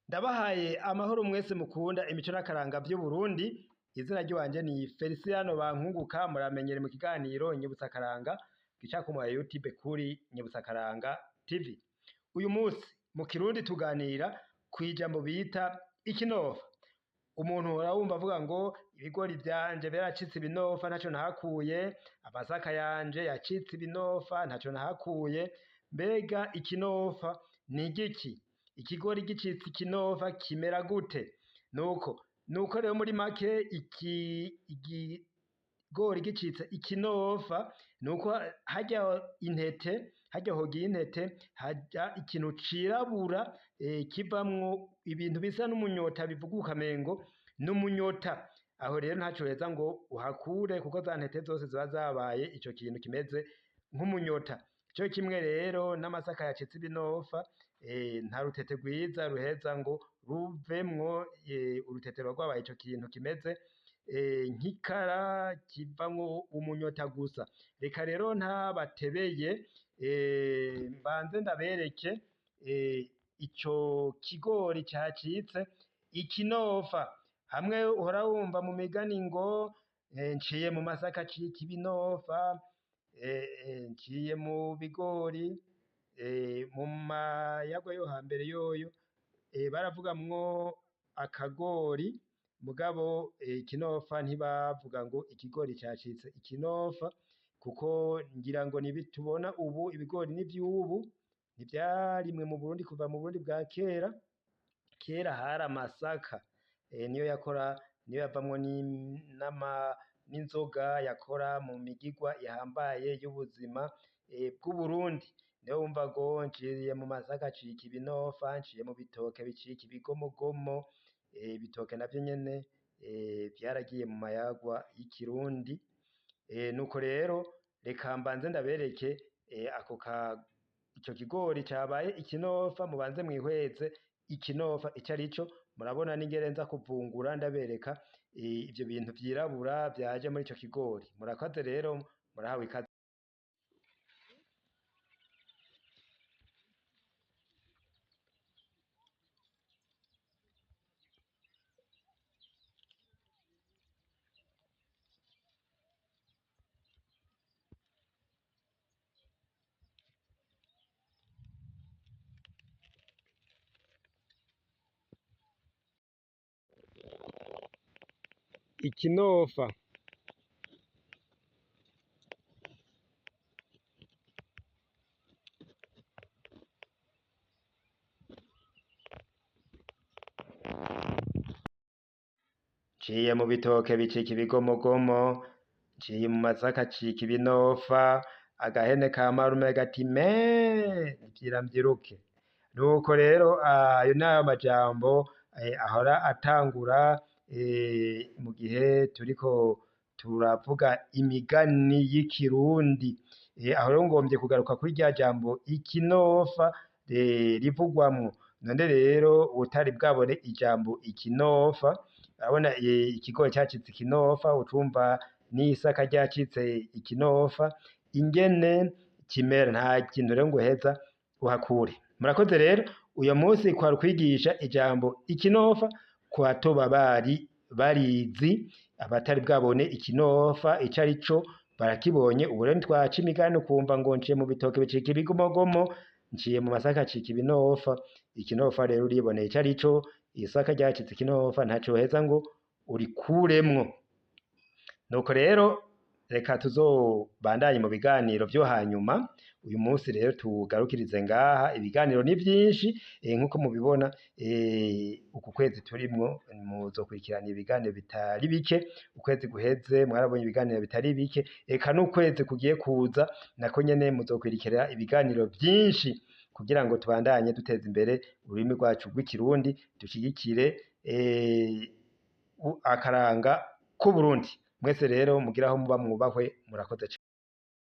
Ndabahaye amahoro mwese mukunda imico n'akaranga vy'Uburundi. Izina ry'iwanje ni Feliciano Bankunguka, muramenyere mu kiganiro Nyibutsa Akaranga gica ku ya YouTube kuri Nyibutsa Akaranga TV. Uyu munsi mu Kirundi tuganira kw'ijambo bita ikinofa. Umuntu uhora wumva avuga ngo ibigori vyanje vyaracitse ibinofa ntaco nahakuye, amasaka yanje yacitse ibinofa ntaco nahakuye. Mbega ikinofa ni igiki? Ikigori gicitse ikinofa kimera gute? Nuko rero muri make ikigori gicitse ikinofa nuko harya intete, harya hogiye intete haja ikintu cirabura kivamwo ibintu bisa n'umunyota bivuga ukamengo n'umunyota. Aho rero ntaco uheza ngo uhakure kuko za ntete zose ziba zabaye ico kintu kimeze nk'umunyota. Co kimwe rero n'amasaka yacitse ibinofa, nta rutete rwiza ruheza ngo ruvemwo, urutete ruba rwabaye ico kintu kimeze nk'ikara kivamwo umunyota gusa. Reka rero ntabatebeye, mbanze ndabereke ico kigori cacitse ikinofa. Hamwe uhora wumva mu migani ngo nciye mu masaka acika ibinofa, nciye mu bigori, mu mayagwa yo hambere yoyo baravugamwo akagori, mugabo ikinofa ntibavuga ngo ikigori cacitse ikinofa, kuko ngira ngo nibi tubona ubu ibigori n'ivyubu ntivyarimwe mu Burundi kuva mu Burundi bwa kera. Kera hari amasaka, niyo yakora, niyo yavamwo n'inzoga yakora mu migigwa ihambaye y'ubuzima bw'Uburundi. Niho wumva ngo nciye mu masaka acika ibinofa, nciye mu bitoke bicika ibigomogomo. Ibitoke navyo nyene vyaragiye mu mayagwa y'ikirundi. Nuko rero reka mbanze ndabereke ako ka ico kigori cabaye ikinofa, mubanze mwihweze ikinofa ico arico. Murabona n'ingere nza kuvungura ndabereka ivyo bintu vyirabura vyaje muri ico kigori. Murakoze rero, murahawe ikaze. Ikinofa. Nciye mu bitoke bicika ibigomogomo, nciye mu masaka acika ibinofa, agahene ka marume gati mee vyira mvyiruke. Nuko rero ayo nayo majambo ahora atangura mu gihe turiko turavuga imigani y'ikirundi. Aho rero ngomvye kugaruka kuri rya jambo ikinofa rivugwamwo. None rero uwutari bwabone ijambo ikinofa, urabona ikigori cacitse ikinofa, ucumva n'isaka ryacitse ikinofa, ingene kimera nta kintu rero ngo uheza uhakure. Murakoze rero, uyu munsi kwari ukwigisha ijambo ikinofa ku batoba bari barizi, abatari bwabone ikinofa ico arico barakibonye. Ubu rero ntitwaca imigani ukumva ngo nciye mu bitoke bicika ibigomogomo, nciye mu masaka acika ibinofa. Ikinofa rero uriboneye ico arico, isaka ryacitse ikinofa ntaco uheza ngo urikuremwo. Nuko rero reka tuzobandanye mu biganiro vyo hanyuma. Uyu munsi rero tugarukirize ngaha, ibiganiro ni vyinshi nkuko mubibona. Uku kwezi turimwo muzokurikirana ibiganiro bitari bike. Ukwezi guheze mwarabonye ibiganiro bitari bike, eka n'ukwezi kugiye kuza nako nyene muzokurikira ibiganiro vyinshi kugira ngo tubandanye duteza imbere ururimi rwacu rw'ikirundi, dushigikire akaranga k'Uburundi. Mwese rero mugire aho muba mwubahwe, murakoze cane.